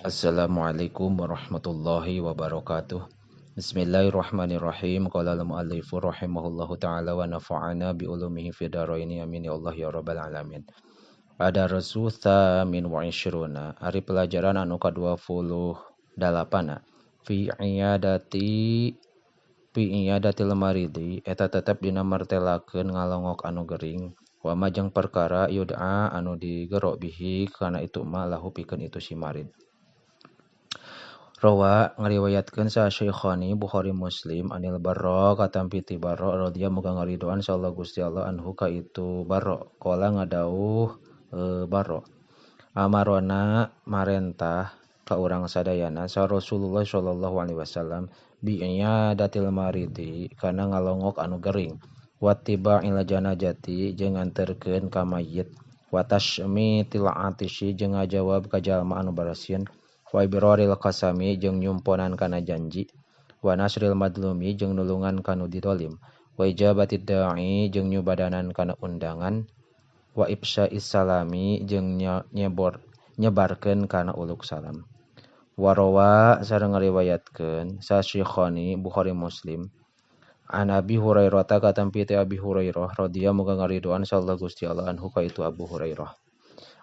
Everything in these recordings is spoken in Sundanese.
Assalamualaikum warahmatullahi wabarakatuh. Bismillahirrahmanirrahim. Qala al-muallifu rahimahullahu ta'ala wa nafa'ana bi ulumihi fid dharaini amin ya Allah ya rabbal alamin. Ada rasul tsamin wa isyruna, ari pelajaran anu ka-28 fi iyadatil maridi eta tetep dina martelakeun ngalongok anu gering wa ma jeung perkara yud'a anu digero bihi kana itu ma lahu pikeun itu si marid. Rawa ngariwayatkeun sa Syekhani Bukhari Muslim anil Barra katampi ti Barra radhiyallahu muga ngaridoan sallallahu Gusti Allah anhu ka itu Barra qala ngadauh Barra amarona marentah ka urang sadayana sa Rasulullah sallallahu alaihi wasallam bi iyadatil maridi kana ngalongok anu gering wattiba ila janajati jeung nganterkeun ka mayit wa tashmitil atishi jeung ngajawab ka jalma anu barasin wa ibraril qasami jeung nyumponan kana janji wa nasril madlumi jeung nulungan kanu didolim wa ijabatid da'i jeung nyubadanan kana undangan wa ifsya'is salami jeung nyebarkeun kana uluk salam. Warawa sareng ngariwayatkeun sa Syekhani Bukhari Muslim an Abi Hurairah ta katampi ti Abi Hurairah radhiyallahu muga ngaridoan sallallahu Gusti Allah anhu ka itu Abu Hurairah.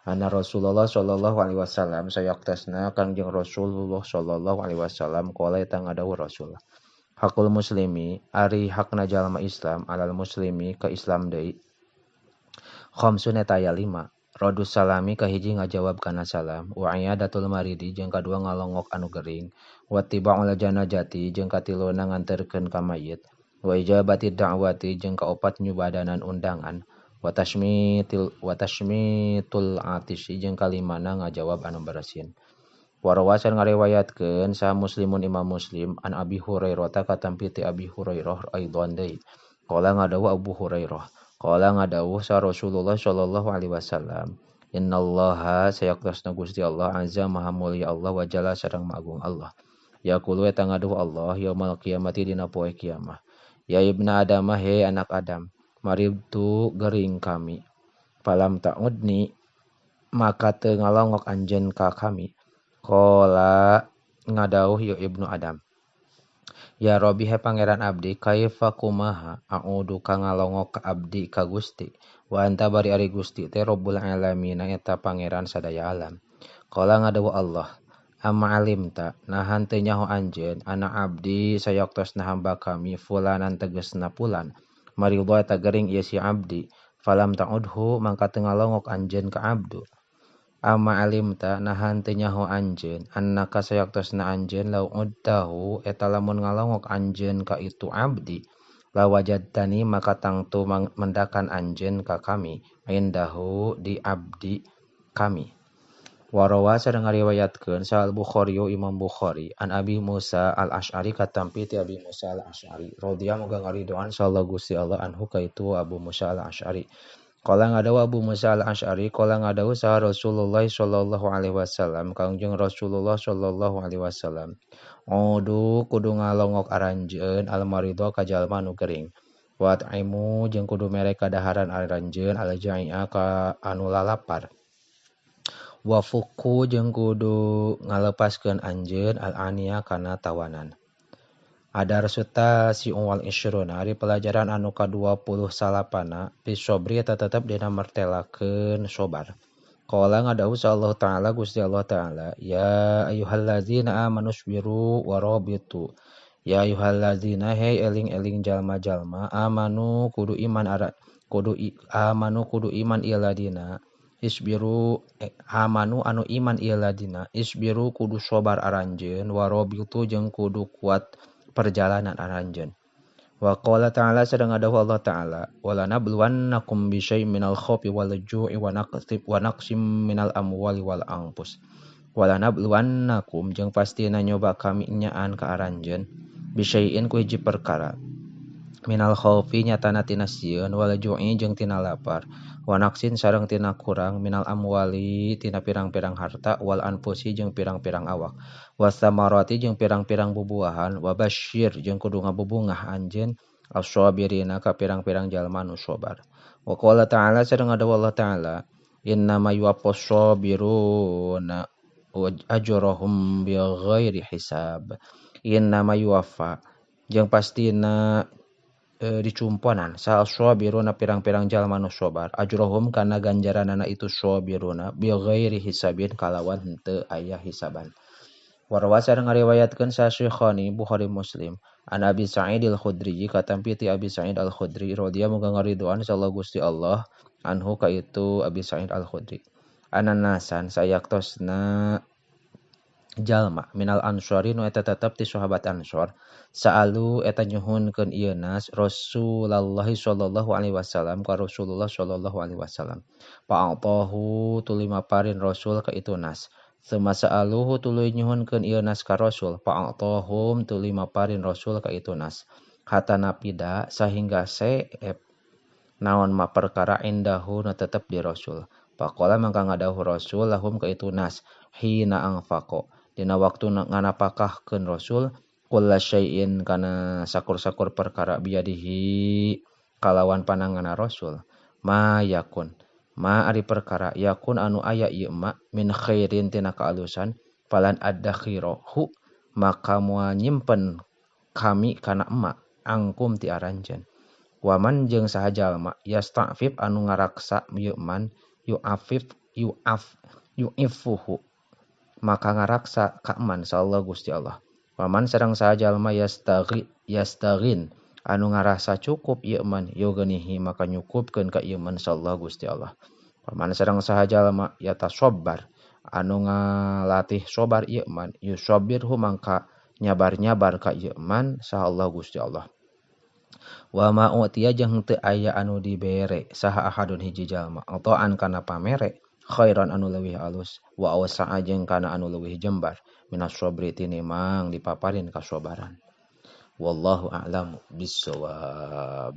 Anna Rasulullah sallallahu alaihi wasallam sayaktasna Kangjeng Rasulullah sallallahu alaihi wasallam qala eta ngadawuh Rasul. Hakul muslimi ari hakna jalma Islam alal muslimi ka Islam deui. Khamsun eta aya 5. Radus salami kahiji ngajawab kana salam wa iyadatul maridi jeung kadua ngalongok anu gering wa tiba'ul janajati jeung katiluna nganterkeun ka mayit wa ijabatid da'wati jeung kaopat nyubadanan undangan wa tashmitul atishi jeung kalimana ngajawab anu barasin. Warawasan ngariwayatkeun sa Muslimun Imam Muslim an Abi Hurairah ta katampi ti Abi Hurairah aidan deui qala ngadawuh Abu Hurairah qala ngadawuh sa Rasulullah sallallahu alaihi wasallam innallaha sayaktasna Gusti Allah azza maha mulia Allah wa jalla sareng maha agung Allah yaqulu eta ngadawuh Allah yaumul qiyamati dina poe kiamah ya ibna Adam he anak Adam maribtu gering kami falam ta'udni maka teu ngalongok anjeun ka kami qala ngadawuh ya ibnu Adam ya Rabbi he pangeran abdi kaifa kumaha a'udu ka ngalongok ka abdi ka Gusti wa anta bari ari Gusti teh Rabbul alamin eta pangeran sadaya alam qala ngadawuh Allah amma alimta nahan teu nyaho anjeun anak abdi sayaktosna hamba kami fulanan tegesna fulan maridho eta gering ieu si abdi falam ta'udhu mangka teu ngalongok anjeun ka abdu amma alimta nahan teu nyaho anjeun annaka sayaktosna anjeun lau udtahu eta lamun ngalongok anjeun ka itu abdi la wajadtani maka tangtu mendakan anjeun ka kami indahu di abdi kami. Warawa sareng ngariwayatkeun sa Al-Bukhari Imam Bukhari an Abi Musa Al-Asy'ari katampi ti Abi Musa Al-Asy'ari radhiyallahu muga ngaridoan sallallahu Gusti Allah anhu ka itu Abu Musa Al-Asy'ari qala ngadawuh Abu Musa Al-Asy'ari qala ngadawuh sa Rasulullah sallallahu alaihi wasallam Kangjeng Rasulullah sallallahu alaihi wasallam udu kudu ngalongok aranjeun al-maridho ka jalma anu gering wa at'imu jeung kudu mere kadaharan aranjeun al-jai'a ka anu lalapar wa fuku jeung kudu ngalepaskeun anjeun al-aniya kana tawanan. Adarsuta si wal isyruna ari pelajaran anu ka-29 fi sabri eta tetep dina martelakeun sabar. Qala ngadawuh Allah Ta'ala Gusti Allah Ta'ala ya ayyuhallazina amanu sabiru wa rabitu ya ayyuhallazina hey eling-eling jalma-jalma amanu kudu iman ara kudu amanu kudu iman ieu ladina isbiru amanu anu iman ieu ladina isbiru kudu sobar aranjeun warobitu jeung kudu kuat perjalanan aranjeun. Wa qala ta'ala sareng ngadawuh Allah Ta'ala wala nabluwannakum bisyai'in minal khaufi wal ju'i wa naqsim minal amwali wal anfus wala nabluwannakum jeung pastina nyoba kami nyaan ka aranjeun bisyai'in ku hiji perkara minal khaufi nyatana tina sieun wal ju'i jeung tina lapar wa naqsin sareng tina kurang minal amwali tina pirang-pirang harta wal anfusi jeung pirang-pirang awak wasamarati jeung pirang-pirang bubuahan wa basyir jeung kudu ngabubungah anjeun as-sabirina ka pirang-pirang jalma nu sabar. Wa qala ta'ala sareng ngadawuh Allah Ta'ala innama yuwaffas sabiruna ajrahum bighairi hisab. Innama yuwaffa jeung pastina dicumponan saha sabiruna pirang-pirang jalma nu sabar ajrahum kana ganjaranana itu sabiruna bighairi hisabin kalawan henteu aya hisaban. Warwa sareng ngariwayatkeun sa Syekhani Bukhari Muslim an Abi Sa'id Al-Khudri katampi ti Abi Sa'id Al-Khudri radhiyallahu muga ngaridoan sallallahu Gusti Allah anhu ka itu Abi Sa'id Al-Khudri ananasan sayaktosna jalma minal ansori nu eta tetep ti sahabat ansor saalu eta nyuhunkeun ieu nas Rasulullah sallallahu alaihi wasallam ka Rasulullah sallallahu alaihi wasallam fa'atahu tuluy maparin Rasul ka itu nas suma saaluhu tuluy nyuhunkeun ieu nas ka Rasul fa'atahum tuluy maparin Rasul ka itu nas hatta napida sahingga seep naon ma perkara indahu nu tetep di Rasul faqala mangka ngadawuh Rasul lahum ka itu nas hina anfaqo dina waktu nganapakahkeun Rasul kulla syai'in kana sakur-sakur perkara biadihi kalawan pananganna Rasul ma yakun ma ari perkara yakun anu aya ieu ma min khairin tina kaalusan falan adakhirohu maka moal nyimpen kami kana emak angkum ti aranjeun waman jeung saha jalma yasta'fif anu ngaraksa ieu man yu'afif yu'af yu'ifuhu maka ngaraksa ka man sallallahu Gusti Allah waman sareng saha jalma yastaghin anu ngarasa cukup ieu man yogenihi maka nyukupkeun ka ieu man sallallahu Gusti Allah waman sareng saha jalma yatasobbar anu ngalatih sobar ieu man yusabirhu mangka nyabar-nyabar ka ieu man saha Gusti Allah wa ma utiya jeung teu aya anu dibere saha ahadun hiji jalma atoan kana pamere khairan anu leuwih alus wa awsa'a jeung kana anu leuwih jembar minas sabri tinimang dipaparin kasobaran. Wallahu a'lamu bissawab.